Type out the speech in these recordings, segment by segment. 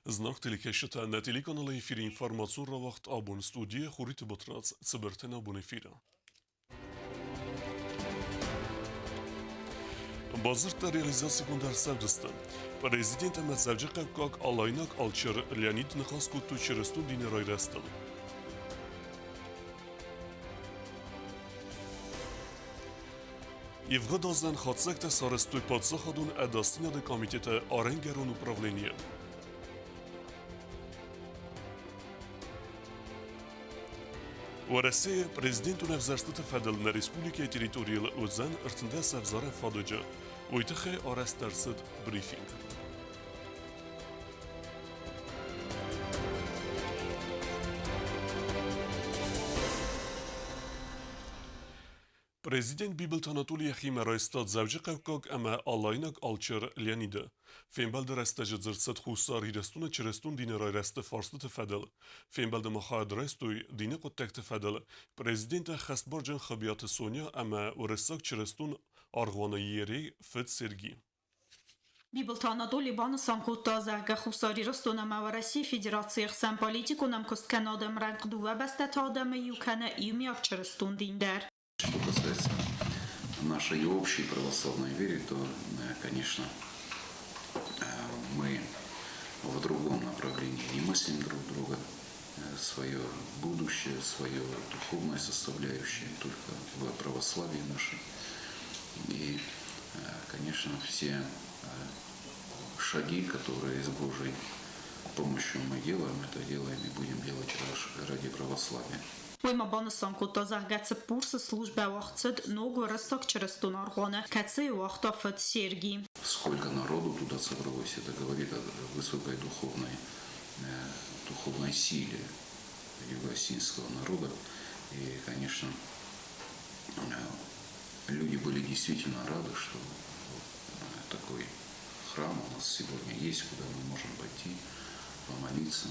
Зынаргъ телекӕсджытӕ, нӕ телеканалы эфиры информацион рауагъд абон студийы Хуриты Батрадз цыбыртӕн абон эфиры. Бадзырдтӕ реализацигонд ӕрцӕудзысты. Президент ӕмӕ Дзӕуджыхъӕуккаг Алайнаг алчер Леонид ныхас кодтой чырыстон дины райрӕзтыл. Ивгъуыд азӕн хатдзӕгтӕ сарӕзтой паддзахадон ӕдасдзинады комитеты арӕнгӕрон управленийы. Уӕрӕсейы президентон ӕвзӕрстыты фӕдыл нӕ республикӕйы территорийыл уыдзӕн 13 ӕвзарӕн фадыджы. Уый тыххӕй арӕзт ӕрцыд брифинг. Президент Бибылты Анатоли йӕхимӕ райста Дзӕуджыхъӕуккаг ӕмӕ Алайнаг алчер Леониды. Фембӕлды рӕстӕджы дзырд цыд Хуссар Ирыстоны чырыстон дины райрӕзты фарстыты фӕдыл. Фембӕлды ма хайад райстой дины хъуыддӕгты фӕдыл президенты ӕххӕстбарджын Хыбиаты Соня ӕмӕ уырыссаг чырыстон аргъуаны иерей фыд Серги. Бибылты Анатоли банысан кодта, зӕгъгӕ, Хуссар Ирыстон ӕмӕ Уӕрӕсейы Федерацийы хсӕн политикон ӕмкуысткӕнад ӕмрӕнхъ дыууӕ бӕстӕты адӕмы иу кӕны иумиаг чырыстон дин дӕр. Что касается нашей общей православной веры, то, конечно, мы в другом направлении не мыслим друг друга, свое будущее, свое духовное составляющее только в православии нашем. И, конечно, все шаги, которые с Божьей помощью мы делаем, это делаем и будем делать ради православия. Уый ма банысан кодта, зӕгъгӕ, Цыппурсы службӕ уагъд цыд ног уырыссаг чырыстон аргъуаны, кӕцыйы уагъта фыд Сергий. Сколько народу туда собралось, это говорит о высокой духовной силе юго-осетинского народа. И, конечно, люди были действительно рады, что такой храм у нас сегодня есть, куда мы можем пойти, помолиться.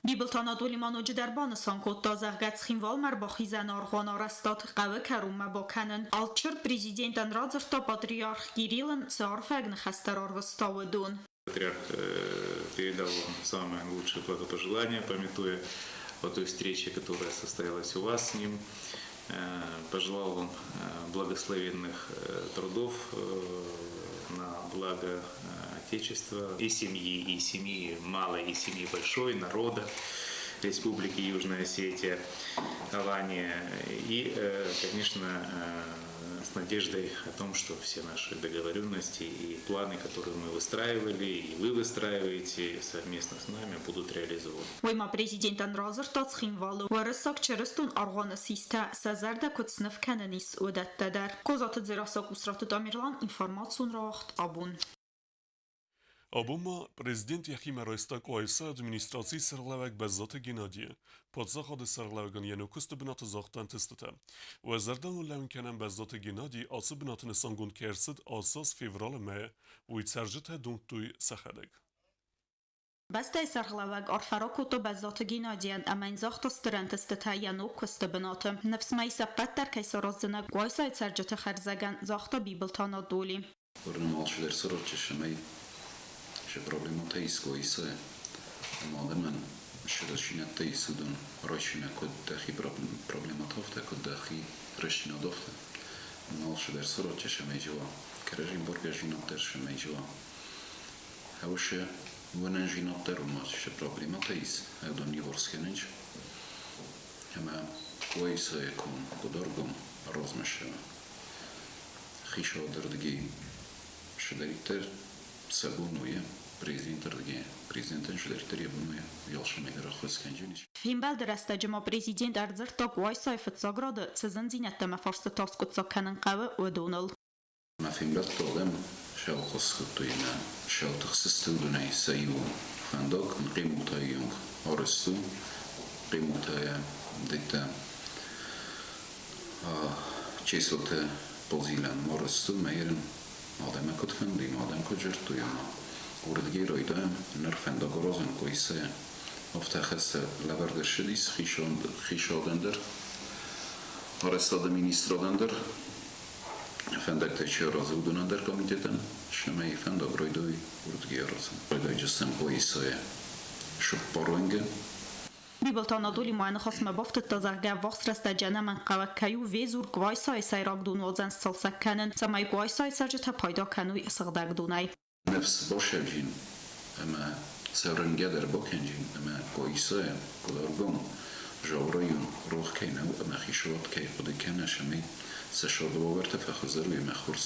Бибылты Анатоли ма ноджыдӕр банысан кодта, зӕгъгӕ, Цхинвалмӕ ӕрбахизӕн аргъуан арӕзтад хъӕуы кӕронмӕ бакӕнын. Алчыр президентӕн радзырдта патриарх Кириллӕн, цы арфӕйаг ныхӕстӕ рарвыста, уыдон. Патриарх передал вам самые лучшие благопожелания, памятуя о той встрече, которая состоялась у вас с ним. Пожелал вам благословенных трудов на благо Отечества и семьи малой, и семьи большой, народа Республики Южная Осетия, Алания. И, конечно, с надеждой о том, что все наши договоренности и планы, которые мы выстраивали, и вы выстраиваете совместно с нами, будут реализованы. Уый ма президентӕн радзырдта Цхинвалы уырыссаг чырыстон аргъуаны систӕ сӕ зӕрдӕ куыд сныв кӕнын ис, уыдӕттӕ дӕр. Козаты Дзерассӕ Къусраты Тамерлан информацион рауагъд абон. Абон ма президент йӕхимӕ райста Къуайса администрацийы сӕргълӕууӕг Бӕззаты Геннадийы. Паддзахады сӕргълӕууӕгӕн йӕ ног куысты бынаты загъта ӕнтыстытӕ. Уӕ зӕрдӕ уын лӕууын кӕнӕм Бӕззаты Геннадий ацы бынаты нысангонд кӕй ӕрцыд ацы аз февралы мӕйы, уый цӕрджытӕ домдтой сӕхӕдӕг. Бӕстӕйы сӕргълӕууӕг арфӕ ракодта Бӕззаты Геннадийӕн ӕмӕ йын загъта стыр ӕнтыстытӕ йӕ ног куысты бынаты. Ныфс мӕ ис ӕппӕт дӕр кӕй сараздзынӕ Къуайсайы цӕрджыты хӕрзӕгӕн, загъта Бибылты Анатоли. Уырны алчидӕр сырдджысымӕй сӕ проблемӕтӕ искоисы ӕмӕ адӕмӕн сырӕзинӕдтӕ исудын райсинаг куыд дӕхи проблемӕтӕ, афтӕ куыд дӕхи рӕстдзинад, афтӕ. Ӕмӕ алчидӕр сырдджысымӕй зӕгъа, кӕрӕдзин бӕргӕзинад дӕр сымӕй зӕгъа. Ӕвӕщӕ уынӕнзинад дӕр уымӕ цы проблемӕтӕ ис, уыдон иуварс кӕнынц ӕмӕ Къуайсайы ком къуыдаргом размӕ ссӕуы. Хицауады цыдӕриддӕр сӕ бон у, президенты рдыгӕй, президентӕн цыдӕриддӕр йӕ бон у, алцӕмӕй дӕр ӕххуыс кӕнджын ис. Фембӕлды рӕстӕджы ма президент ӕрдзырдта Къуайсайы фыццаг рады цы зындзинӕдтӕ ӕмӕ фарстытӕ аскъуыддзаг кӕнын хъӕуы, уыдоныл. Мӕ фембӕлдты адӕм сӕлхъус кодтой ӕмӕ сӕлтыхсысты уыдонӕй сӕ иу фӕндаг Хъемултайы онг арӕзт у. Хъемултайӕ дӕттӕ Чеселты Базилӕн арӕзт у мӕ ерын адӕмы куыд фӕнды, адӕм куыд зӕрдтой ӕмӕ уырдыгӕй райдайӕм ныр фӕндагаразӕн Къуайсайӕ. Афтӕ хӕстӕ лӕвӕрд ӕрцыдис хицауадӕн дӕр, арӕзтады министрадӕн дӕр, фӕндӕгтӕ чи аразы, уыдонӕн дӕр комитетӕн, цӕмӕй фӕндаг райдайой уырдыгӕй аразын. Райдайджы сӕм Къуайсайӕ. цыппар уӕнгы. Бибылты Анатоли ма йӕ ныхасмӕ бафтыдта, зӕгъгӕ, ӕввахс рӕстӕджы ӕнӕмӕнгхъӕуӕг кӕй у Везур-Къуайсайы сӕйраг донуадзӕн сцалцӕг кӕнын, цӕмӕй Къуайсайы цӕрджытӕ пайда кӕной сыгъдӕг донӕй. Ныфс басӕвджын ӕмӕ цӕрӕнгӕ дӕр бакӕнджын ӕмӕ Къуайсайы Къуыдаргом Зауы район рох кӕй нӕу ӕмӕ хицауад кӕй хъуыды кӕны, цӕмӕй сӕ сады уавӕртӕ фӕхуыздӕр уой ӕмӕ хорз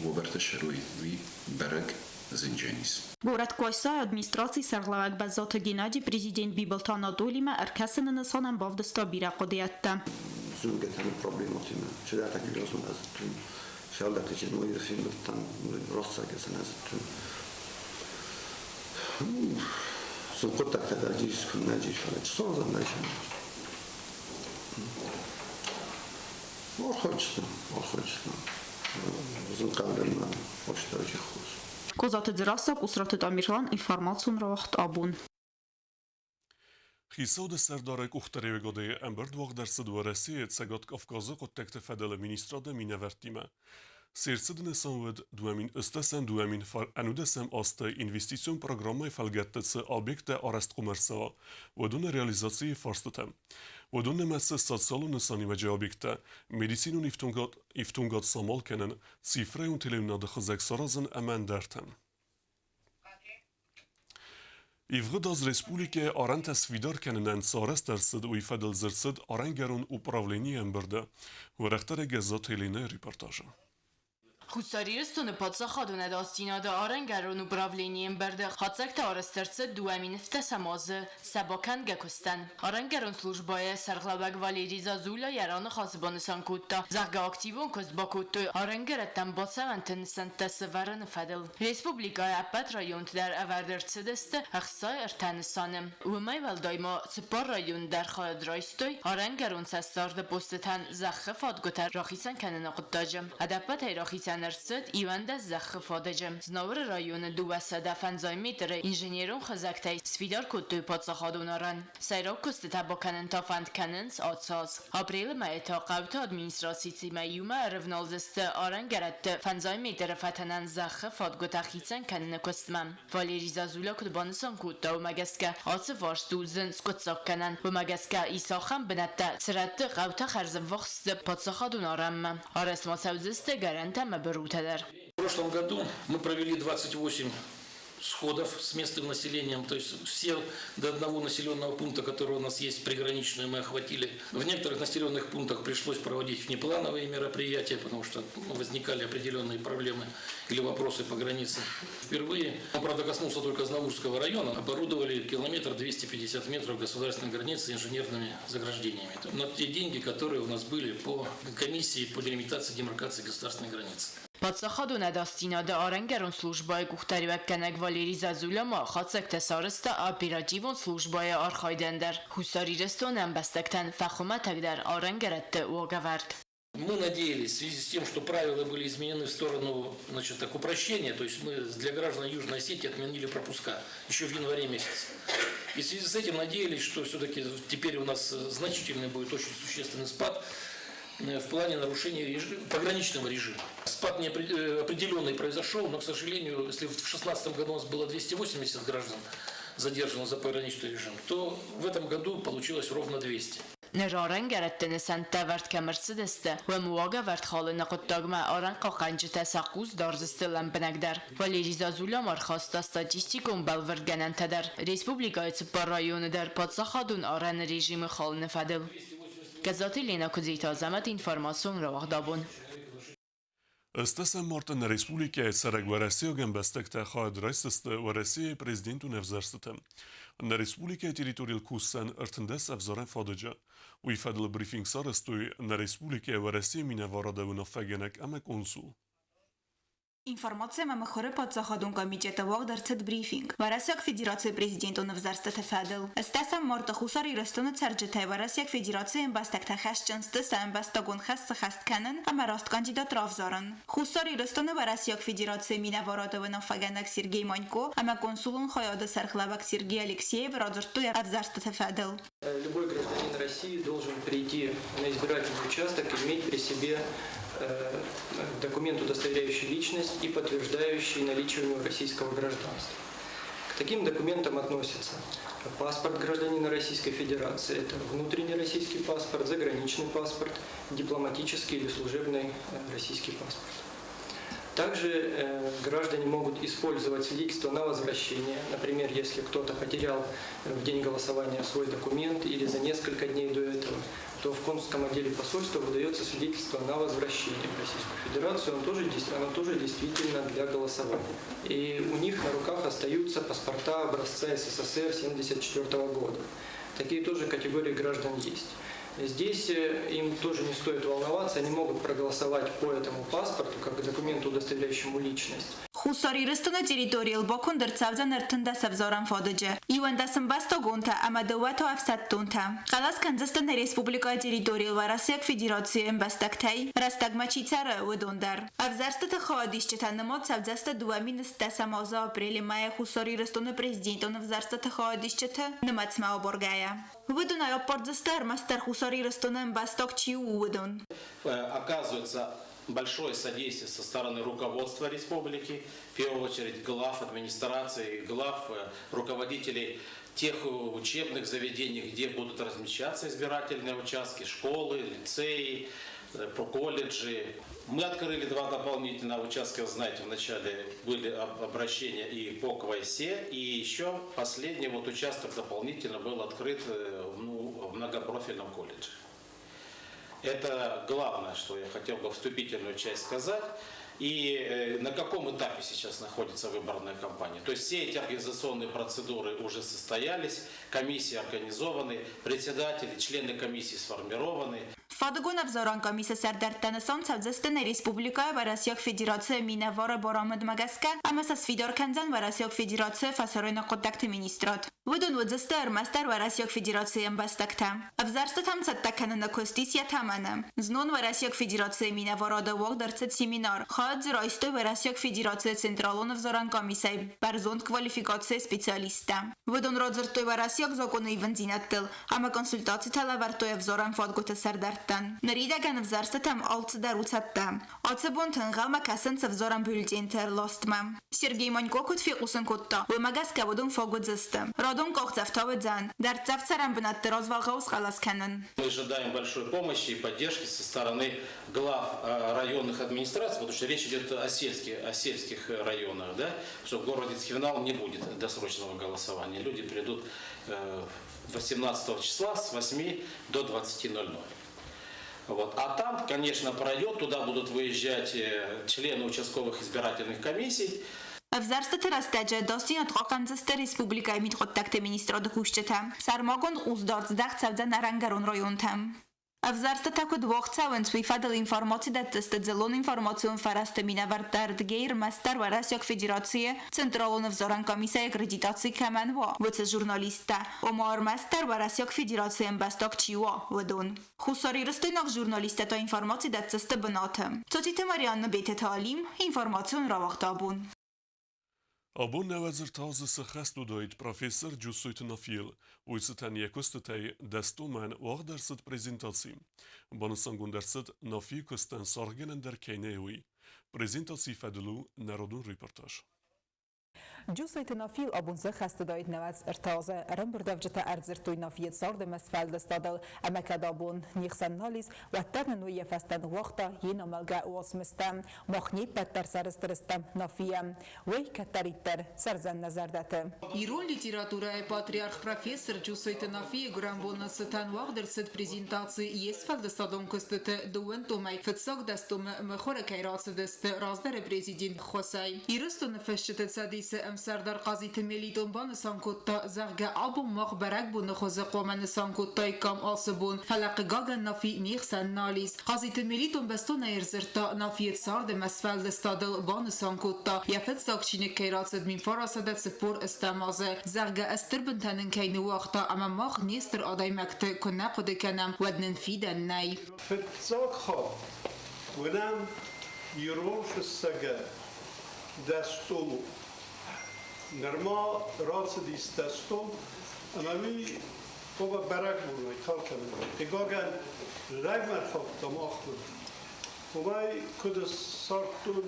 уавӕртӕ сӕрой, уый бӕрӕг зынджанис. Горӕт Къуайсайы администрацийы сӕргълӕууӕг Бӕззаты Геннади президент Бибылты Анатолимӕ ӕркӕсыны нысанӕн бавдыста бирӕ хъуыдыйӕдтӕ. Зонгӕтӕны проблематимӕ чидӕртӕ размӕ азыдтон, сӕлдӕрты чи ноджы фембӕлдтӕн, рӕстӕг азыдтон. Цы хъуыддӕгтӕ дӕр ис, куыннӕ ис, фӕлӕ чысыл нӕ Архайджытӕ, архайджытӕ. Зынхъӕлдӕрмӕ хъуыстаджы хос. Козаты Дзерассӕ, Къусраты Тамерлан, информацион рауагъд «Абон». Хицауады сӕрдарӕй къухдариуӕгадӕй ӕмбырд уагъд ӕрцыд Уӕрӕсейы Цӕгат Кавказы хъуыддӕгты фӕдыл министрады минӕвӕрттимӕ. Се рцыды нысан уыд 2011 азты инвестицион программӕйы фӕлгӕтты цы объекттӕ арӕзт хъуамӕ ӕрцӕуа, уыдоны реализацийы фарстытӕ. Уыдон нымӕцы социалон нысаниуӕджы объекттӕ, медицинон ифтонгад самал кӕнын, цифрӕйон телеуынады хызӕг саразын ӕмӕ ӕндӕртӕ. Ивгъуыд аз республикӕйы арӕнтӕ сфидар кӕнынӕн цы арӕзт ӕрцыд, уый фӕдыл дзырд цыд арӕнгӕрон управленийы ӕмбырды. Уӕрӕхдӕр Гӕззаты Еленӕйы репортажы. Хуссар Ирыстоны паддзахадон ӕдасдзинады арӕнгӕрон управленийы ӕмбырды хатдзӕгтӕ арӕзт ӕрцыд 2017 азы сӕ бакӕнгӕ куыстӕн. Арӕнгӕрон службӕйы сӕргълӕууӕг Валерий Зазуля йӕ раныхасы банысан кодта, зӕгъгӕ, активон куыст бакодтой арӕнгӕрӕттӕм бацӕуӕнты нысӕнттӕ сӕвӕрыны фӕдыл. Республикӕйы ӕппӕт районты дӕр ӕвӕрд ӕрцыдысты 63 нысаны. Уымӕй уӕлдай ма цыппар районы дӕр хайад райстой арӕнгӕрон цӕстдарды постытӕн зӕххы фадгуытӕ рахицӕн кӕныны хъуыддаджы. Ӕдӕппӕтӕй рахицӕн ӕрцыд 11 зӕххы фадыджы. Знауыры районы 205 метры инженерон хызӕгтӕй сфидар кодтой паддзахадон арӕн. Сӕйраг куыстытӕ бакӕнын та фӕнд кӕнынц ацы аз. Апрелы мӕйы та хъӕуты администрацитимӕ иумӕ ӕрывналдзысты арӕнгӕрӕтты фӕндзай метры фӕтӕнӕн зӕххы фадгуытӕ хицӕн кӕныны куыстмӕ. Валерий Зазуля куыд банысан кодта, уымӕ гӕсгӕ ацы фарст у зын скъуыддзаг кӕнӕн. Уымӕ гӕсгӕ ис ахӕм бынӕттӕ, цырӕтты хъӕутӕ хӕрзӕввахс сты паддзахадон арӕнмӕ. Арӕзт ма цӕудзысты гӕрӕнтӕ ӕмӕ бырутӕ дӕр. В прошлом году мы провели 28 сходов с местным населением, то есть все до одного населенного пункта, который у нас есть приграничные, мы охватили. В некоторых населенных пунктах пришлось проводить внеплановые мероприятия, потому что, ну, возникали определенные проблемы или вопросы по границе. Впервые, он, правда, коснулся только Знаурского района, оборудовали километр 250 метров государственной границы инженерными заграждениями. На те деньги, которые у нас были по комиссии по делимитации демаркации государственной границы. Паддзахадон ӕдасдзинады арӕнгӕрон службӕйы къухдариуӕггӕнӕг Валерий Зазуля ма хатдзӕгтӕ сарӕзта оперативон службӕйы архайдӕн дӕр. Хуссар Ирыстоны ӕмбӕстӕгтӕн фӕхуымӕтӕгдӕр арӕнгӕрӕтты уагӕвӕрд. Мы надеялись, в связи с тем, что правила были изменены в сторону, значит, так, упрощения, то есть мы для граждан Южной Осетии отменили пропуска еще в январе месяце. И в связи с этим надеялись, что все-таки теперь у нас значительный будет очень существенный спад в плане нарушения пограничного режима. Спад определенный произошел, но, к сожалению, если в 2016 году у нас было 280 граждан задержано за пограничный режим, то в этом году получилось ровно 200. Ныр арӕнгӕрӕтты нысӕнттӕ ӕвӕрд кӕм ӕрцыдысты, уым уагӕвӕрд халыны хъуыддагмӕ арӕнхъахъхъӕнджытӕ сӕ хъус дардзысты лӕмбынӕгдӕр. Валерий Зазуля ма рхаста статистикон бӕлвырдгӕнӕнтӕ дӕр республикӕйы цыппар районы дӕр паддзахадон арӕны режимы халыны фӕдыл. Гӕззаты Ленӕ, Куыдзиты Азӕмӕт, информацион рауагъд «Абон». Ӕстдӕсӕм марты нӕ республикӕйы цӕрӕг уӕрӕсейаг ӕмбӕстӕгтӕ хайад райсдзысты Уӕрӕсейы президентон ӕвзӕрстыты. Нӕ республикӕйы территорийыл кусдзӕн 13 ӕвзарӕн фадыджы. Уый фӕдыл брифинг сарӕзтой нӕ республикӕйы Уӕрӕсейы минӕварады уынаффӕгӕнӕг ӕмӕ консул. Информаци ӕмӕ мыхуыры паддзахадон комитеты уагъд ӕрцыд брифинг Уӕрӕсейаг Федерацийы президентон ӕвзӕрстыты фӕдыл. Ӕстдӕсӕм марты Хуссар Ирыстоны цӕрджытӕй Уӕрӕсейаг Федерацийы ӕмбӕстӕгтӕ хӕсджын сты сӕ ӕмбӕстагон хӕс сыххӕст кӕнын ӕмӕ раст кандидат равзарын. Хуссар Ирыстоны Уӕрӕсейаг Федерацийы минӕварады уынаффӕгӕнӕг Сергей Манько ӕмӕ консулон хайады сӕргълӕууӕг Сергей Алексеев радзырдтой ӕвзӕрстыты фӕдыл. Любой гражданин России должен прийти на избирательный участок и иметь при себе документ, удостоверяющий личность и подтверждающий наличие у него российского гражданства. К таким документам относятся паспорт гражданина Российской Федерации, это внутренний российский паспорт, заграничный паспорт, дипломатический или служебный российский паспорт. Также граждане могут использовать свидетельство на возвращение. Например, если кто-то потерял в день голосования свой документ или за несколько дней до этого, то в консульском отделе посольства выдается свидетельство на возвращение в Российскую Федерацию. Оно тоже действительно для голосования. И у них на руках остаются паспорта образца СССР 1974 года. Такие тоже категории граждан есть. Здесь им тоже не стоит волноваться, они могут проголосовать по этому паспорту, как документу, удостоверяющему личность. Хуссар Ирыстоны территорийыл баконд ӕрцӕудзӕн 13 ӕвзарӕн фадыджы, 11 ӕмбӕстагонтӕ ӕмӕ дыууӕ та ӕфсӕддонтӕ. Хъӕлӕс кӕндзысты нӕ республикӕйы территорийыл Уӕрӕсейаг Федерацийы ӕмбӕстӕгтӕй, рӕстӕгмӕ чи цӕры, уыдон дӕр. Ӕвзӕрстыты хайадисджытӕ нымад цӕудзысты 2010 азы апрелы мӕйы Хуссар Ирыстоны президентон ӕвзӕрстыты хайадисджыты нымӕцмӕ абаргӕйӕ. Уыдонӕй аппардзысты ӕрмӕстдӕр Хуссар Ирыстоны ӕмбӕстаг чи у, уыдон. Оказывается большое содействие со стороны руководства республики, в первую очередь глав администрации, глав руководителей тех учебных заведений, где будут размещаться избирательные участки, школы, лицеи, колледжи. Мы открыли два дополнительных участка, знаете, вначале были обращения и по Квайсе, и еще последний вот участок дополнительно был открыт ну, в многопрофильном колледже. Это главное, что я хотел бы вступительную часть сказать. И на каком этапе сейчас находится выборная кампания. То есть все эти организационные процедуры уже состоялись, комиссии организованы, председатели, члены комиссии сформированы. Фадыгон ӕвзарӕн къамисы сӕрдӕрттӕ нысан цӕудзысты нӕ республикӕйы Уӕрӕсейаг Федерацийы минӕвары барамындмӕ гӕсгӕ ӕмӕ сӕ сфидар кӕндзӕн Уӕрӕсейаг Федерацийы фӕсарӕйнаг хъуыддӕгты министрад. Уыдон уыдзысты ӕрмӕстдӕр Уӕрӕсейаг Федерацийы ӕмбӕстӕгтӕ. Ӕвзӕрстытӕм цӕттӕ кӕныны куыст ис йӕ тӕмӕны. Знон Уӕрӕсейаг Федерацийы минӕварады уагъд ӕрцыд семинар, хайад дзы райстой Уӕрӕсейаг Федерацийы Централон ӕвзарӕн къамисӕй бӕрзонд квалификацийы специалисттӕ. Уыдон радзырдтой уӕрӕсейаг закъоны ивындзинӕдтыл ӕмӕ консультацитӕ лӕвӕрдтой ӕвзарӕн фадгуыты сӕрдӕрттӕн. Ныридӕгӕн ӕвзӕрстытӕм алцыдӕр у цӕттӕ. Ацы бонты ӕнхъӕлмӕ кӕсынц ӕвзарӕн бюллетеньты ӕрластмӕ. Сергей Манько куыд фехъусын кодта, уымӕ гӕсгӕ уыдон фаг уыдзысты. Радон къахдзӕф та уыдзӕн дӕрддзӕф цӕрӕн бынӕтты развӕлгъау схъӕлӕс кӕнын. Мы ожидаем большой помощи и поддержки со стороны глав районных администраций, потому что речь идет о сельских районах, да, что в городе Цхинвал не будет досрочного голосования. Люди придут 18 числа с 8 до 20:00. Вот. А там, конечно, пройдет, туда будут выезжать члены участковых избирательных комиссий. Ӕвзӕрстыты рӕстӕджы ӕдасдзинад хъахъхъӕндзысты республикӕйы мидхъуыддӕгты министрады кусджытӕ. Сӕрмагонд хъусдард здӕхт цӕудзӕн арӕнгӕрон районтӕм. Ӕвзӕрстытӕ куыд уагъд цӕуынц, уый фӕдыл информаци дӕтдзысты дзыллон информацион фӕрӕзты минӕвӕрттӕ ӕрдыгӕй ӕрмӕстдӕр Уӕрӕсейаг Федерацийы Централон ӕвзарӕн къамисӕй аккредитаци кӕмӕн уа, уыцы журналисттӕ, ома ӕрмӕстдӕр Уӕрӕсейаг Федерацийы ӕмбӕстаг чи уа, уыдон. Хуссарирыстойнаг журналисттӕ та информаци дӕтдзысты бынаты. Цоциты Марианна, Бететы Алим, информацион рауагъд «Абон». Абон 93 азы сӕххӕст уыдаид профессор Джусойты Нафийыл. Уый цытӕн йӕ куыстытӕй дӕс томӕн уагъд ӕрцыд презентаци. Банысангонд ӕрцыд, Нафийы куыстӕн саргъгӕнӕн дӕр кӕй нӕй, уый. Презентацийы фӕдыл у нӕ радон репортаж. Джусойты Нафийыл абон сӕххӕст уыдаид 93 азы. Ӕрӕмбырдуӕвджытӕ ӕрдзырдтой Нафийы цард ӕмӕ сфӕлдыстадыл. Ӕмӕ кӕд абон не хсӕн нал ис, уӕддӕр нын уый йӕ фӕстӕ ныууагъта йе нӕмӕлгӕ уацмыстӕ. Мах не ппӕт дӕр сӕрыстыр стӕм Нафийӕ. Уый кӕддӕриддӕр цӕрдзӕн нӕ зӕрдӕты. Ирон литературӕйы патриарх профессор Джусойты Нафийы гуырӕнбоны цытӕн уагъд ӕрцыд презентаци йе сфӕлдыстадон куыстыты дыууын томӕй фыццаг 10 томы мыхуыры кӕй рацыдысты раздӕры президент Хосай. Ирыстоны фысджыты цӕдисы ӕмсӕрдар Хъазиты Мелитон банысан кодта, зӕгъгӕ, абон мах бӕрӕгбоны хуызы хъуамӕ нысан кодтаиккам ацы бон, фӕлӕ хъыгагӕн Нафи не хсӕн нал ис. Хъазиты Мелитон бӕстонӕй ӕрдзырдта Нафийы цард ӕмӕ сфӕлдыстадыл, банысан кодта, йӕ фыццаг чиныг кӕй рацыд 1948 азы, зӕгъгӕ, стыр бынтӕ нын кӕй ныууагъта ӕмӕ мах не стыр адӕймӕгты куы нӕ хъуыды кӕнӕм, уӕд нын фидӕн нӕй. Фыццаг хатт уынӕм ирон фыссӕгӕн 10 тому. Нырма рацыдис 10 том, ӕмӕ уый хъуамӕ бӕрӕгбонӕй кал кӕнын. Хъыгагӕн, лӕгмӕ рхаудта махмӕ. Уымӕй куыд ссардтон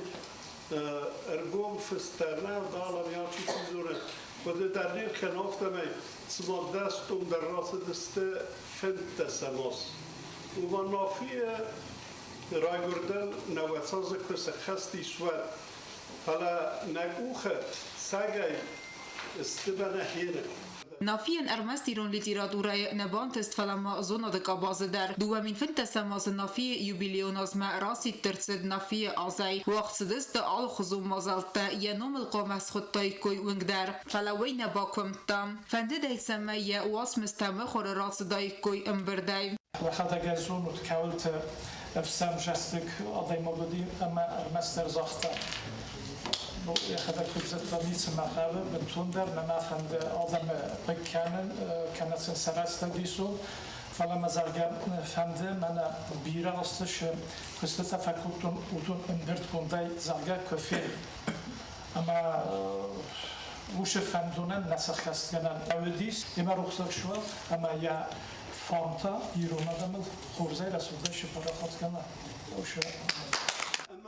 ӕргом фыст дӕр нӕ, далӕм алчи чи дзуры. Хъуыды дӕр не ркӕны, афтӕмӕй цыма 10 том дӕр рацыдысты 15 аз. Уымӕн Нафийы райгуырдӕн 90 азы куы сӕххӕст ис, уӕд. Фӕлӕ нӕ къухы цӕгӕй сты мӕнӕ хены. Нафийӕн ӕрмӕст ирон литературӕйы нӕ бантыст, фӕлӕ ма зонады къабазы дӕр. 2015 азы Нафийы юбилейон азмӕ расидт ӕрцыд Нафийы азӕй. Уагъд цыдысты алыхуызон мадзӕлттӕ, йӕ номыл хъуамӕ схуыдтаиккой уынг дӕр. Фӕлӕ уый нӕ бакуымдта. Фӕндыд ӕй, цӕмӕй йӕ уацмыстӕ мыхуыры рацыдаиккой ӕмбырдӕй. Уӕхӕдӕг ӕй зонут, кӕуылты ӕфсӕрмзӕстыг адӕймаг уыди ӕмӕ ӕрмӕстдӕр загъта, йӕхӕдӕг куыд зыдта, ницы мӕ хъӕуы, бынтондӕр нӕ мӕ фӕнды адӕмы хъыг кӕнын, кӕнӕ сын сӕ рӕстӕг исон, фӕлӕ мӕ зӕгъгӕ фӕнды, мӕнӕ бирӕ азты цы куыстытӕ фӕкодтон, уыдон ӕмбырдгондӕй, зӕгъгӕ, куы фенин. Ӕмӕ уыцы фӕндонӕн нӕ сӕххӕстгӕнӕн уыдис, йемӕ рухсаг суа ӕмӕ йӕ фарн та ирон адӕмыл хорзӕй рӕсугъдӕй сыппарахат кӕна.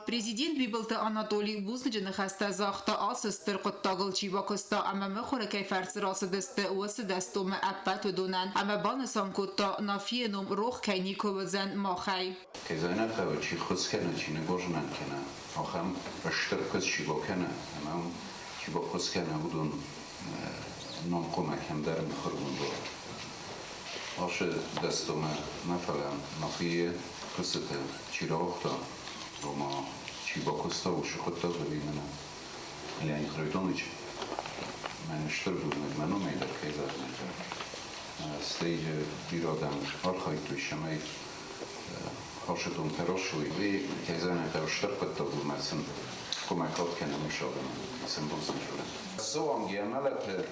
Президент Бибылты Анатолий бузныджы ныхӕстӕ загъта, ацы стыр хъуыддагыл чи бакуыста ӕмӕ мыхуыры кӕй фӕрцы рацыдысты, уыцы дӕстомы ӕппӕт уыдонӕн ӕмӕ банысан кодта, Нафийы ном рох кӕй никуы уыдзӕн махӕй. Кӕй зӕгъын хъӕуы, чи ххуыс кӕны, чи ныгуырзынад кӕны, ахӕм стыр куыст чи бакӕны ӕмӕ уым чи баххуыс кӕны, уыдон ном хъуамӕ кӕмдӕр мыхуыргонд уа. Ашы дӕстомӕ нӕ фӕлӕ мӕхи куыстытӕ чи рауагъта, ома чи бакуыста, уыцы хъуыддаг ӕви мӕнӕ Леонид Харитонович, мӕн стыр бузныг мӕ номӕй дӕр кӕй зӕгъын стӕй бирӕ адӕм архайдтой, цӕмӕй Хасытон фӕрасой, уый кӕй зӕгъын ӕй стыр хъуыддаг у мӕ сын хъуамӕ кад кӕнӕм уыцы адӕмӕн, сын бузныг зӕгъын. Суанг йӕ мӕлӕты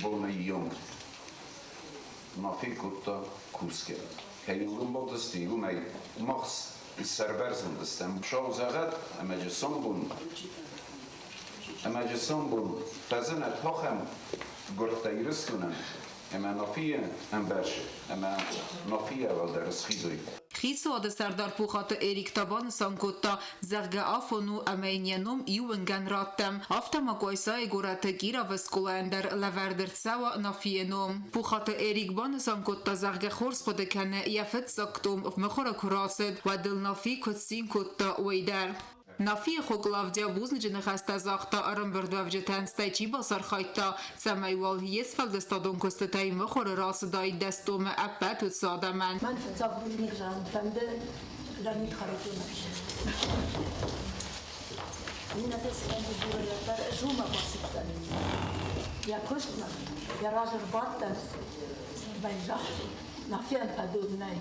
боны онг ма фекодта кусгӕ. Кӕй уым бадысти, уымӕй мах сӕрбӕрзонд стӕм. Сау зӕгъӕд, ӕмӕ джы сомбон, ӕмӕ джы сомбон фӕзынӕд ахӕм гуырдтӕ Ирыстонӕн, ӕмӕ Нафийы ӕмбӕрз ӕмӕ Нафийӕ уӕлдӕр схизой. Хицауады сӕрдар Пухаты Эрик та банысан кодта, зӕгъгӕ, афон у ӕмӕ йын йӕ ном иу уынгӕн раттӕм. Афтӕ ма Къуайсайы горӕты Кировы скъолайӕн дӕр лӕвӕрд ӕрцӕуа Нафийы ном. Пухаты Эрик банысан кодта, зӕгъгӕ, хорз хъуыды кӕны, йӕ фыццаг том мыхуыры куы рацыд, уӕд ыл Нафи куыд цин кодта, уый дӕр. Нафийы хо Клавдия бузныджы ныхӕстӕ загъта ӕрӕмбырдуӕвджытӕн, стӕй чи бацархайдта, цӕмӕй уал йе сфӕлдыстадон куыстытӕй мыхуыры рацыдаид дӕстомы ӕппӕт уыцы адӕмӕн. Мӕн фыццаг бузныг зӕгъын фӕнды Леонид Харитонович. Иннӕтӕ цыфӕнды дзурӕг дӕр ӕз уымӕ бацыдтӕн. Йӕ куыстмӕ, йӕ разы ӕрбадтӕн, мӕ загътой, Нафийӕн фӕдон нӕй.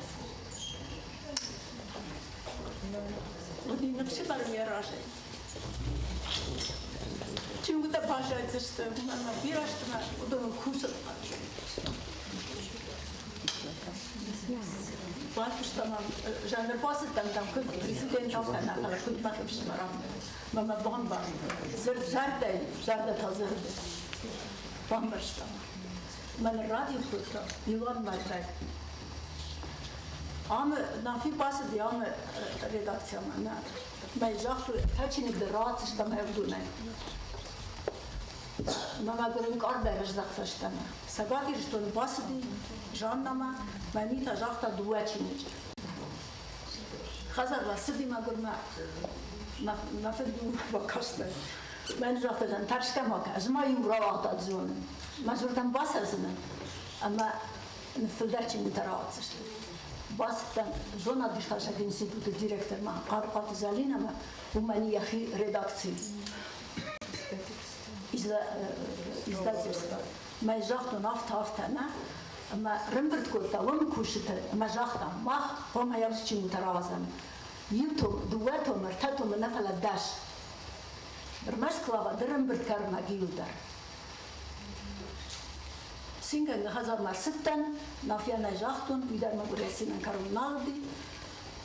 Уыди ныфсы мӕ разӕй. Чингуытӕ баззайдзысты, уымӕн ӕмӕ бирӕ сты мӕ уыдоныл кусын. Бафыста мӕм, жанр бацыдтӕн дӕм куыд президент афтӕ нӕ, фӕлӕ куыд мӕ ӕфсымӕр афтӕ. Мӕ мӕ бамбар. Дзырд зӕрдӕй, зӕрдӕ та дзырд. Бамбӕрста. Мӕн радио кодта Иван Мартӕй. Ам Нафи бацыди ам редакциямӕ. Нӕ, мӕ загътой, ӕртӕ дӕр ратдзыстӕм ӕвдонӕй. Мӕ мӕгуыр ӕнкъардӕй раздӕхт фӕстӕмӕ. Цӕгат Ирыстоны бацыди Жаннамӕ, мӕ Мита загъта дыууӕ чиныджы. Хӕдзармӕ цыди мӕгуырмӕ. Мӕ фыд бакастӕн. Мӕн загъта, тӕрсгӕ ма кӕ, ӕз ма иу рауагъдад зонын. Мӕ зӕрдӕм бацӕудзынӕн ӕмӕ фылдӕр чингуытӕ рауадздзысты. Бацыдтӕн зонад-иртасӕг институты директормӕ Хъархъуаты Зӕлинӕмӕ, уымӕн йӕхи редакци издательство. Мӕ загътон, афтӕ, афтӕ нӕ. Ӕмӕ рымбырд кодта уымы кусджыты ӕмӕ загъта, мах хъуамӕ ӕвзӕр чингуытӕ рауадзӕм. Иу том, дыууӕ томы, ӕртӕ томы нӕ, фӕлӕ 10. Ӕрмӕст Клава дӕр ӕмбырд кӕрмӕг иу дӕр. Цингӕнгӕ хӕдзармӕ ӕрцыдтӕн, Нафианӕй загътон, уый дӕр мӕгуырӕй цинӕн кӕрон нал уыди,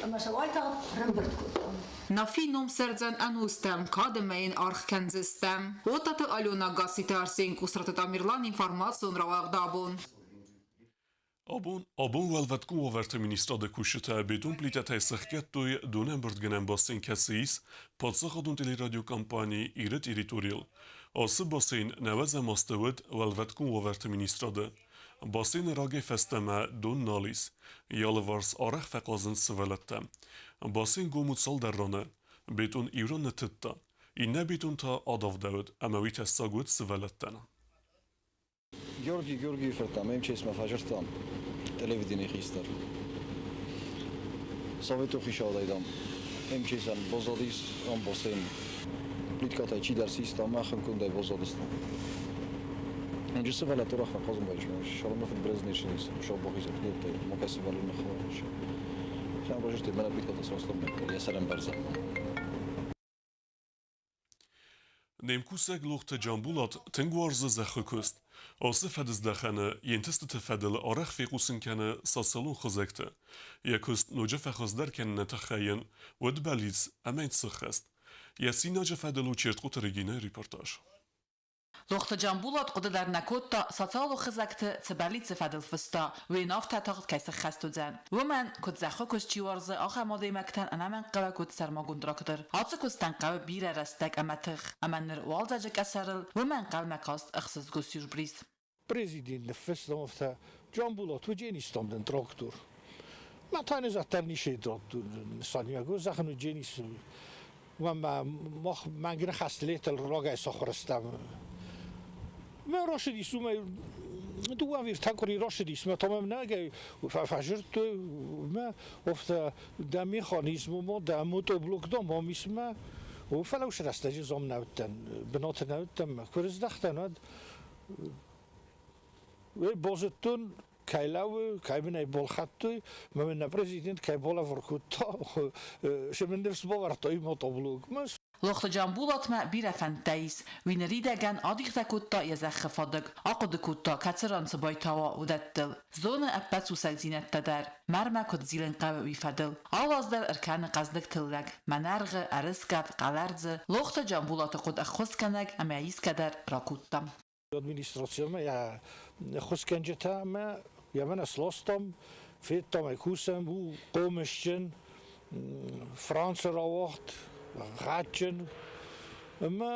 ӕмӕ сӕ уайтагъд ӕрӕмбырд кодтон. Нафи ном цӕрдзӕн ӕнустӕм, кад ӕмӕ йын аргъ кӕндзыстӕм. Отаты Алена, Гасситы Арсен, Къусраты Тамерлан, информацион рауагъд абон. Абон Уӕлвӕткон уавӕрты министрады кусджытӕ бетон плитӕтӕй сӕхгӕдтой донӕмбырдгӕнӕн бассейн, кӕцы ис паддзахадон телерадиокомпани Иры территорийыл. Ацы бассейн нӕуӕдзӕм азты уыд Уӕлвӕткон уавӕрты министрады. Бассейны рагӕй фӕстӕмӕ дон нал ис. Йӕ алыварс арӕх фӕхъазынц сывӕллӕттӕ. Бассейн гом у цалдӕр раны. Бетон иу ран ныттыдта. Иннӕ бетон та адавдӕуыд ӕмӕ уый тӕссаг уыд сывӕллӕттӕн. Георгий Георгийы фырт ӕм МЧС-мӕ фӕзырдтам, телевиденийы хистӕр. Советон хицауадӕй, дам, МЧС-ӕн баззадис ам бассейн. Плиткӕтӕй чидӕр систа ӕмӕ ахӕм кондӕй баззадысты. Ноджы сывӕллӕтты рӕгъмӕ хъазын байсмӕ, Шаломов Брезнешинис, Шаубахизӕг кодтой, ма сывӕллоны хъӕуы. Сӕм базырдтой, мӕнӕ плиткӕтӕ састам, йӕ сӕрӕмбӕрзӕнмӕ. Не мкусӕг Лохты Джамбулат тынг уарзы зӕххы куыст. Ацы фӕдыздӕхӕны йе нтыстыты фӕдыл арӕх фехъусын кӕны социалон хызӕгты. Йӕ куыст ноджы фӕхуыздӕр кӕныны тыххӕй йын уыд бӕллиц ӕмӕ йын сыххӕст. Йӕ цинаджы фӕдыл у Чертхъоты Регинӕйы репортаж. Лохты Джамбулат хъуыды дӕр нӕ кодта, социалон хызӕгты цы бӕллиццы фӕдыл фыста, уый афтӕ тагъд кӕй сыххӕст уыдзӕн. Уымӕн, куыд зӕххы куыст чи уарзы, ахӕм адӕймӕгтӕн ӕнӕмӕнгхъӕуӕг уыд сӕрмагонд трактор. Ацы куыстӕн хъӕуы бирӕ рӕстӕг ӕмӕ тых, ӕмӕ ныр уалдзӕджы къӕсӕрыл уымӕ ӕнхъӕлмӕ каст ӕхсызгон сюрприз. Президент ныффыста афтӕ, Джамбулат, уыдженистам дын трактор. Мӕ та не зӕдтӕр ничи трактор нысаниуӕг у, зӕгъын уыдженис мах мӕнг ныхӕсты летыл рагӕй сахуыр стӕм. Мӕ рашыдис уымӕй дыууӕ ӕви къуыри рашыдис, мӕ та мӕм нӕгӕй фӕзырдтой мӕ офтӕ дӕ механизм ма дӕ мотоблок дам ам ис мӕ. Фӕлӕ уыцы рӕстӕджы зам нӕ уыдтӕн, бынаты нӕ уыдтӕн, мӕ куы рыздӕхтӕн, уӕд уый базыдтон, кӕй лӕууы, кӕй мын ӕй балхӕдтой, мӕ мын нӕ президент кӕй балӕвар кодта, се мын ныфс бавӕрдтой мотоблокмӕ. Лохты Джамбулатмӕ бирӕ фӕндтӕ ис. Уый ныридӕгӕн адихтӕ кодта йӕ зӕххы фадыг, ахъуыды кодта, кӕцы ран цы байтауа, уыдӕттыл. Зоны ӕппӕт сусӕгдзинӕдтӕ дӕр, мӕрмӕ куыд зилын хъӕуы, уый фӕдыл. Алы аз дӕр ӕркӕны хъӕздыг тыллӕг, мӕнӕргъы, ӕрыскъӕф, хъӕлӕрдзы. Лохты Джамбулаты хъуыд ӕххуысгӕнӕг ӕмӕ искӕдӕр ракодта. Администрацимӕ йӕ ӕххуысгӕнджытӕ ӕмӕ йӕ мӕнӕ сластам, федтам ӕй кусӕм, у хъомысджын, Францы рауагъд, гъӕдджын ӕмӕ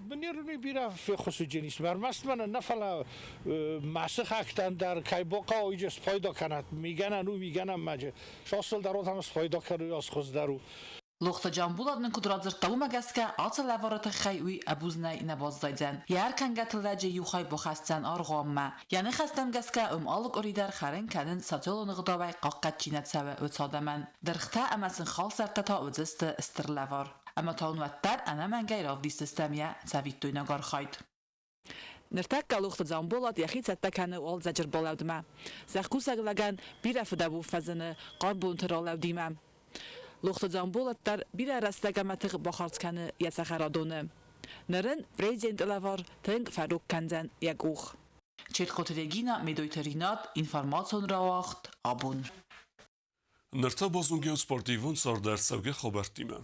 мын бирӕ феххуыс уыдзӕнис. Ӕрмӕст мӕнӕн нӕ, фӕлӕ мӕ сыхӕгтӕн дӕр кӕй бахъӕуа, уый спайда кӕнӕт. Мигӕнӕн у, мигӕнӕн мӕджы. Сасыл дӕр уыд ӕмӕ спайда кӕнын ас хуыздӕр у. Лохты Джамбулат нын куыд радзырдта, уымӕ гӕсгӕ ацы лӕвары тыххӕй уый ӕбузнӕй нӕ баззайдзӕн. Йӕ ӕркӕнгӕ тыллӕджы иу хай бахӕсдзӕн аргъуанмӕ. Йӕ ныхӕстӕм гӕсгӕ уым алы къуыри дӕр хӕрын кӕнын социалон ӕгъдауӕй хъахъхъӕд чи нӕ цӕуы, уыцы адӕмӕн. Дыргътӕ ӕмӕ сын халсӕрттӕ та уыдзысты стыр лӕвар. Ӕмӕ та уын уӕддӕр ӕнӕмӕнгӕй равдисдзыстӕм йӕ цӕвиттойнаг архайд. Ныртӕккӕ Лохты Дзамболат йӕхи цӕттӕ кӕны уалдзӕджы рбалӕудмӕ. Зӕхкусӕг лӕгӕн бирӕ фыдӕбон фӕзыны хъарм бонты ралӕудимӕ. Лохты Дзамболат дӕр бирӕ рӕстӕг ӕмӕ тых бахардз кӕны йӕ цӕхӕрадоны. Ныр ын президенты лӕвар тынг фӕрог кӕндзӕн йӕ къух. Четхъоты Регина, Медойты Ринат, информацион рауагъд абон. Ныр та базонгӕ спортивон цардӕрцӕугӕ хабӕрттимӕ.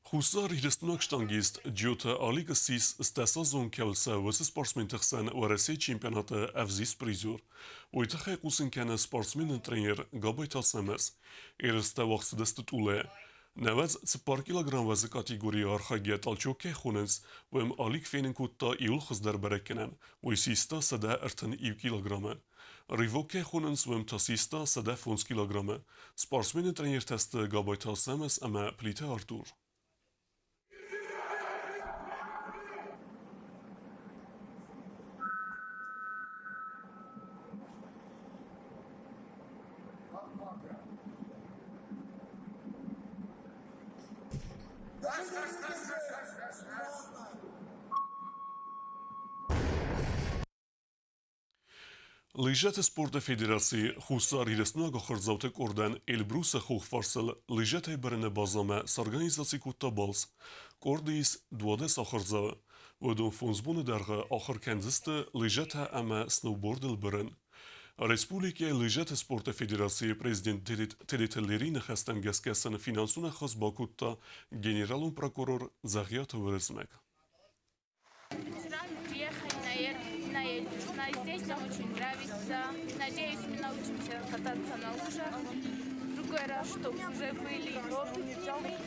Хуссар Ирыстонаг штангист Джиоты Алик ссис стӕсазон кӕлцӕ уыцы спортсменты хсӕн Уӕрӕсейы чемпионаты ӕвзист призер. Уый тыххӕй хъусын кӕны спортсмены тренер Габайты Ацӕмӕз. Ерыстӕ уагъд цыдысты Тъулӕйы. Нӕуӕдз цыппар килограмм уӕзы категорийы архайгӕ толчок кӕй хонынц, уым Алик фенын кодта иуыл хуыздӕр бӕрӕггӕнӕн, уый систа 131 килограммы. Рывок кӕй хонынц, уым та систа 105 килограммы. Спортсмены тренертӕ сты Габайты Ацӕмӕз ӕмӕ Плиты Артур. Лыжӕты спорты федераци Хуссар Ирыстонаг ахуырдзауты къордӕн Эльбрусы хохфарсыл лыжӕтӕй бырыны базӕмӕ сорганизаци кодта балц. Къорды ис 12 ахуырдзауы. Уыдон фондз боны дӕргъы ахуыр кӕндзысты лыжӕтӕ ӕмӕ сноубордыл бырын. Республикӕйы лыжӕты спорты федерацийы президент Тедеты Лерийы ныхӕстӕм гӕсгӕ сын финансон ӕххуыс бакодта генералон прокурор Дзӕгъиаты Уырызмӕг. Жена здесь нам очень нравится. Надеюсь, мы научимся кататься на лыжах. В другой раз, чтобы уже были опытными.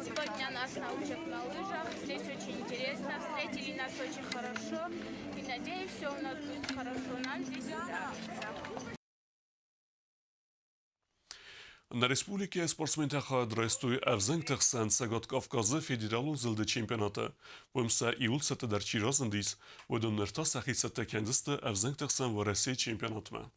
Сегодня нас научат на лыжах. Здесь очень интересно. Встретили нас очень хорошо. И надеюсь, все у нас будет хорошо. Нам здесь нравится. Нӕ республикӕйы спортсментӕ хайад райстой ӕвзӕнгты хсӕн Цӕгат Кавказы федералон зылды чемпионаты. Уым сӕ иуыл цӕттӕдӕр чи разындис, уыдон ныр та сӕхи цӕттӕ кӕндзысты ӕвзӕнгты хсӕн Уӕрӕсейы чемпионатмӕ.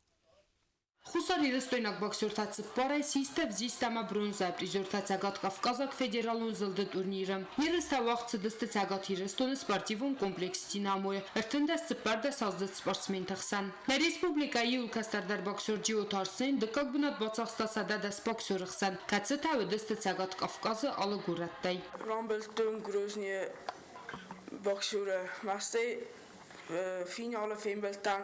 Хуссарирыстойнаг боксертӕ цыппарӕй систы ӕвзист ӕмӕ бронзӕйы призертӕ Цӕгат-Кавказаг федералон зылды турниры. Ерыстӕ уагъд цыдысты Цӕгат Ирыстоны спортивон комплекс «Динамо»-йы 34 аздзыд спортсменты хсӕн. Нӕ республикӕйы иуыл кӕстӕрдӕр боксер Джиоты Арсен дыккаг бынат бацахста 110 боксеры хсӕн, кӕцытӕ уыдысты Цӕгат Кавказы алы горӕттӕй. Рамбылдтон Грозныйы боксеры мастӕй финалы фембӕлдтӕн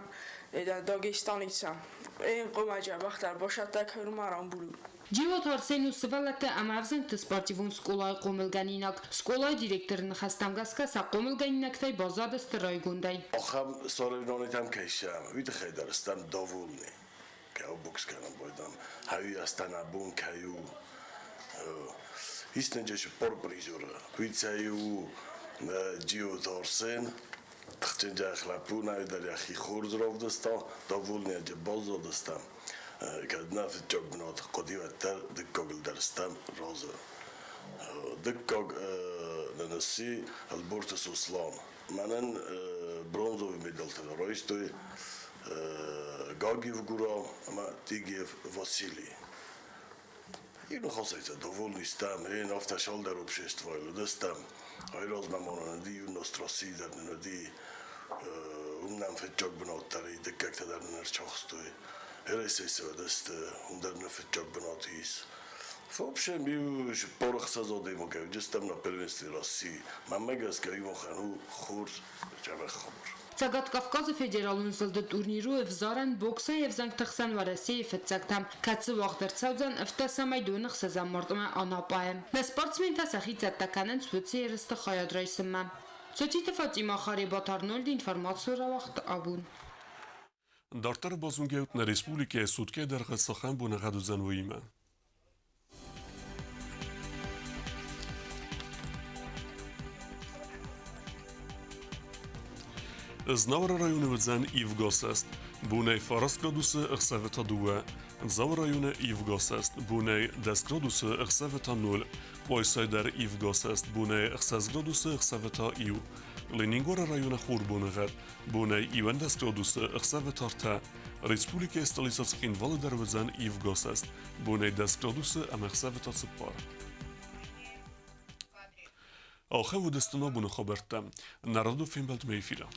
Дагестаница. Хъуымаджы бӕхтӕ басӕттӕ кӕнынмӕ рамбулын. Джиоты Арсен у сывӕллӕтты ӕмӕ ӕвзӕнгты спортивон скъолайы хъомылгӕнинаг. Скъолайы директоры ныхӕстӕм гӕсгӕ сӕ хъомылгӕнинӕгтӕй баззадысты райгондӕй. Ахӕм соревнованийтӕм кӕй сӕм, уый тыххӕй дӕр стӕм довольны. Кӕй бокс кӕнӕм байдам, хӕуи астӕн абон кӕй у. Истинджы цыппор призеры. Уый цӕй у Джиоты Арсен, тыхджын лӕппу нӕй дӕр йӕхи хорз равдыста, довольный баззадыстӕм. Кӕд нӕ фыццаг бынат хъуыди, уӕддӕр дыккагыл дӕр стӕм разы. Дыккаг нын сси Ӕлборты Сослан. Мӕнӕн бронзовый медалтӕ райстой Гагиев Гурам ӕмӕ Тигиев Василий. Иу ныхасӕй довольный стӕм, ен афтӕ шалдӕр обществойыл уыдыстӕм. Айразмӕ ма нын уыди иу Российы дӕр нын уыди, уым нӕм фыццаг бынат дӕр и, дыккӕгтӕ дӕр нын ӕрцахстой. РСС уыдысты, уым дӕр нын фыццаг бынат ис. В общем, иу 46 адӕймагӕй уыдыстӕм на первенстве России. Мӕнмӕ гӕсгӕ, иу махӕн у хорз дзӕбӕх хабар. Цӕгат Кавказы федералон зылды турнир у ӕвзарӕн боксӕй ӕвзӕнгты хсӕн Уӕрӕсейы фыццӕгтӕм, кӕцы уагъд ӕрцӕудзӕн ӕвддӕсӕмӕй доны ӕхсӕзӕм мартъмӕ Анапъайы. Нӕ спортсментӕ сӕхи цӕттӕ кӕнынц уыцы ерысты хайад райсынмӕ. Цоциты Фатимӕ, Харебат Арнольд, информацийы рауагъд абон. Дарддӕр базонгӕ нӕ республикӕйы суткӕйы дӕргъы цахӕм боныгъӕд уыдзӕн, уыимӕ. Знауыры районы уыдзӕн ивгӕ Бонӕй 9 градусы, ӕхсӕвы та дыууӕ. Дзауы районы ивгӕ бонӕй 10 градусы, ӕхсӕвы та 0. Къуайсайы дӕр ивгӕ бонӕй 6 градусы, ӕхсӕвы та иу. Ленингоры районы хурбоныгъӕд бонӕй 11 градусы, ӕхсӕвы та ӕртӕ. Республикӕйы столицӕ Цхинвалы дӕр уыдзӕн ивгӕ бонӕй 10 градусы ӕмӕ ӕхсӕвы та цыппар. Ахӕм уыдысты нӕ абоны хабӕрттӕ. Нӕ радон фембӕлдмӕ эфиры.